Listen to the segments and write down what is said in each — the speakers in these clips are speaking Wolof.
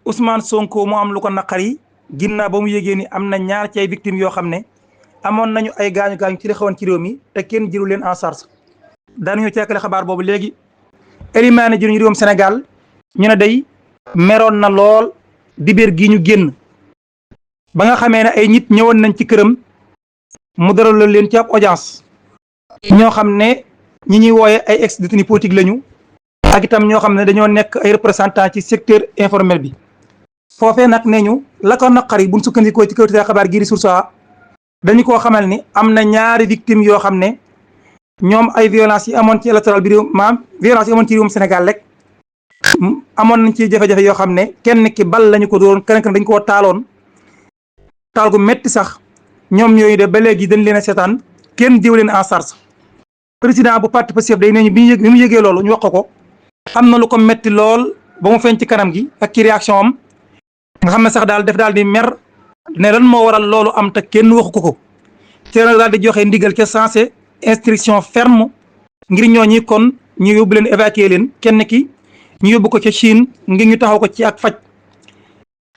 Ousmane Sonko mu am lu ko naqari ginnaaw ba mu yégee ni am na ñaar ci ay victimes yoo xam ne amoon nañu ay gaañu gaañu ci li xewoon ci réew mi te kenn jëru leen en charge daanañu ceekale xabaar boobu léegi. Elimaane jëruñu réewum Sénégal ñu ne day meroon na lool dibéer gi ñu génn ba nga xamee ne ay nit ñëwoon nañ ci këram mu dalal leen ci ab audience ñoo xam ne ñi ñuy wooye ay ex détenu politique lañu ak itam ñoo xam ne dañoo nekk ay représentant ci secteur informel bi. foofee nag nee ñu la ko naqari buñ sukkandikoo ci kawtite xabaar gii di Source A dañu koo xamal ni am na ñaari victimes yoo xam ne ñoom ay violence yi amoon ci électoral bi réew maam violence yi amoon ci réewum Sénégal rek amoon nañ ci jafe-jafe yoo xam ne kenn ki bal lañu ko doon kenn dañ koo taaloon taal gu metti sax ñoom ñooyu de ba léegi dañ leen a seetaan kenn jiw leen en charge. président bu parti Pastef day nee ñu bi mu yëgee loolu ñu wax ko am na lu ko metti lool ba mu feeñ ci kanam gi ak ci réaction am nga xam ne sax daal def daal di mer ne lan moo waral loolu am te kenn waxu ko te nag daal di joxe ndigal ca sensé instruction ferme ngir ñooñi kon ñu yóbbu leen évacuer leen kenn ki ñu yóbbu ko ca Chine ngir ñu taxaw ko ci ak faj.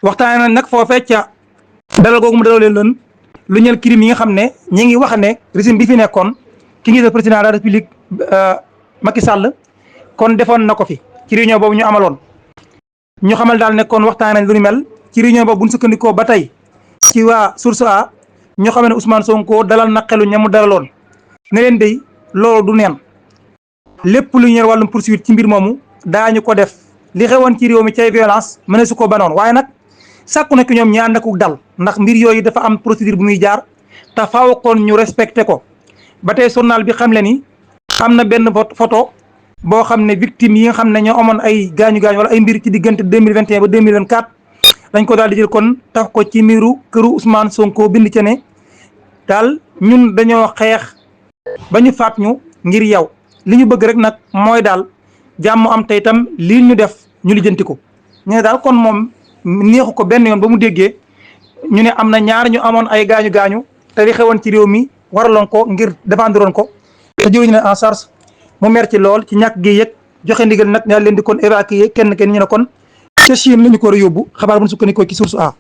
waxtaanee nag foofee ca dalal googu mu dalal leen lu ñeel crime yi nga xam ne ñi ngi wax ne régime bi fi nekkoon ki ngi def président de la république Macky Sall kon defoon na ko fi ci réunion boobu ñu amaloon. ñu xamal daal ne kon waxtaan nañ lu ni mel ci réunion boobu bu ñu sukkandikoo ba tey ci waa Source A ñoo xam ne Ousmane Sonko dalal na xelu ñamu dalaloon ne leen day loolu du neen lépp lu ñeel wàllum poursuite ci mbir moomu daañu ko def li xewoon ci réew mi ci ay violence mëne su ko banoon waaye nag sàkku na ki ñoom ñi ànd ak dal ndax mbir yooyu dafa am procédure bu muy jaar te faaw kon ñu respecté ko. ba tey journal bi xam le ni am na benn photo boo xam ne victime yi nga xam ne ñoo amoon ay gaañu-gaañu wala ay mbir ci diggante 2021 ba 2024 dañ ko daal di jël kon taf ko ci miiru këru Ousmane Sonko bind ca ne daal ñun dañoo xeex ba ñu faat ñu ngir yow li ñu bëgg rek nag mooy daal jàmm am te itam lii ñu def ñu lijjanti ko. ñu ne daal kon moom neexu ko benn yoon ba mu déggee ñu ne am na ñaar ñu amoon ay gaañu-gaañu te li xewoon ci réew mi waraloon ko ngir défendroon ko te jëluñu ne en charge mu mer ci lool ci ñàkk gi yëg joxe ndigal nag ñaa leen di kon évacuer kenn ñu ne kon ca Chine la ñu ko war a yóbbu xabaar bu ñu sukkandikoo ci Source A.